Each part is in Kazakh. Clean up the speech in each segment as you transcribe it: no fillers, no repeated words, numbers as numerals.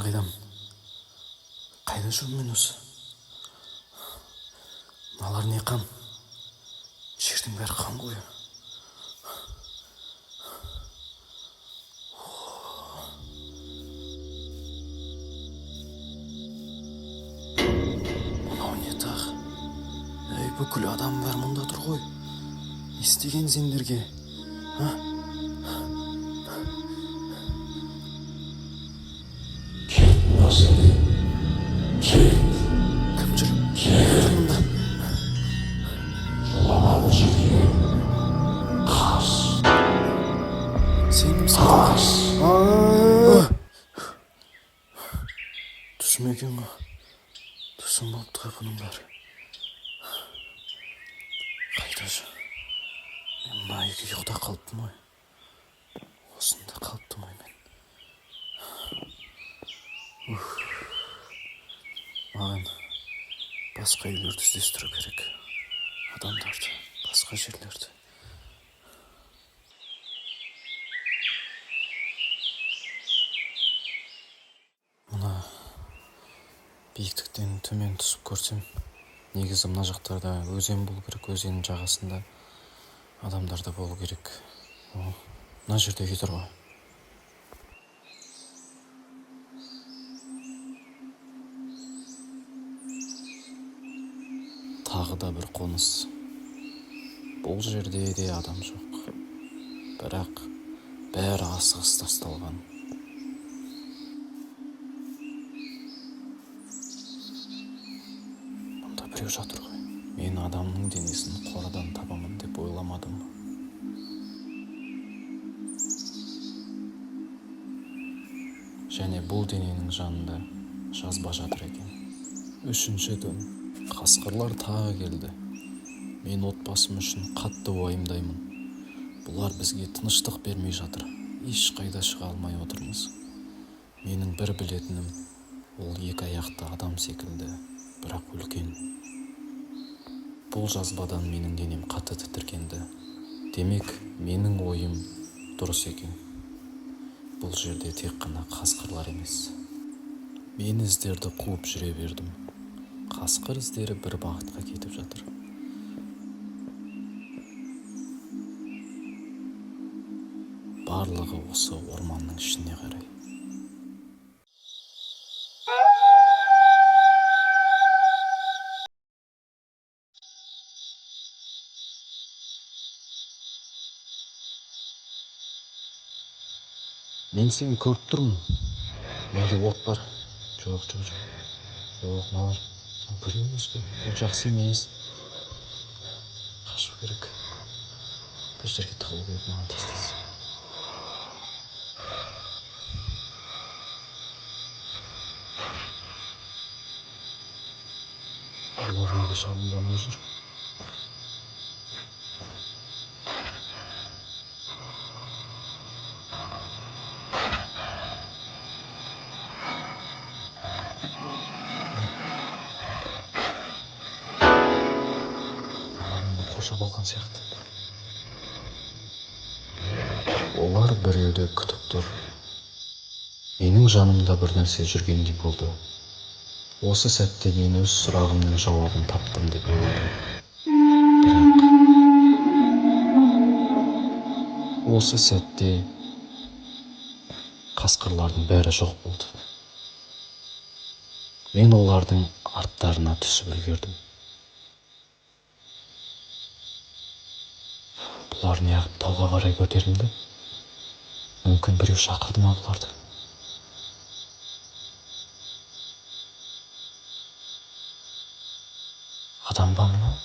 Қайдамын? Қайда жүрмін мен осы? Мыналар не, қан? Жердің бәрі қан ғой. Мынау не тағы? Ей, бүкіл адам бәрі мұнда тұр ғой. Не істеген сендерге, а? Кет мына жерден, кет. Кім жүр? Кім жүр мұнда? Жолама бұл жерге, қаш. Сен кімсің? Қаш. Түсім екен ғой. Түсім болыпты ғой бұның бәрі. Қайда жүр мен? Мына үйге ұйықтап қалыптым ғой. Осында қалыптым ғой мен. Уф. Маған басқа үйлерді іздестіру керек, адамдарды, басқа жерлерді. Мына биіктіктен төмен түсіп көрсем, негізі мына жақтарда өзен болу керек, өзеннің жағасында адамдар да болу керек. О, мына жерде үй тұр ғой. Тағы да бір қоныс. Бұл жерде де адам жоқ, бірақ бәрі асығыс тасталған. Мұнда біреу жатыр ғой. Мен адамның денесін қорадан табамын деп ойламадым. Және бұл дененің жанында жазба жатыр екен. Үшінші түн. Қасқырлар тағы келді. Мен отбасым үшін қатты уайымдаймын. Бұлар бізге тыныштық бермей жатыр, ешқайда шыға алмай отырмыз. Менің бір білетінім, ол екі аяқты адам секілді, бірақ үлкен. Бұл жазбадан менің денем қатты тітіркенді. Демек, менің ойым дұрыс екен. Бұл жерде тек қана қасқырлар емес. Мен іздерді қуып жүре бердім. Қасқыр іздері бір бағытқа кетіп жатыр. Барлығы осы орманның ішіне қарай. Мен сені көріп тұрмын. Менде от бар. Жоқ, жоқ, жоқ, жоқ, мыналар біреу емес қой. Бұл жақсы емес. Қашу керек, бір жерге тығылу керек маған тез тез. Бұлар неге шабуылдамай жүр? Мені қоршап алған сияқты. Олар біреуді күтіп тұр. Менің жанымда бір нәрсе жүргендей болды. Осы сәтте мен өз сұрағымның жауабын таптым деп ойладым. Бірақ осы сәтте қасқырлардың бәрі жоқ болды. Мен олардың арттарына түсіп үлгердім. Бұлар неғып тауға қарай көтерілді? Мүмкін, біреу шақырды ма бұларды? Адам ба мынау?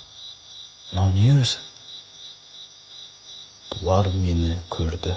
Мынау не өзі? Бұлар мені көрді.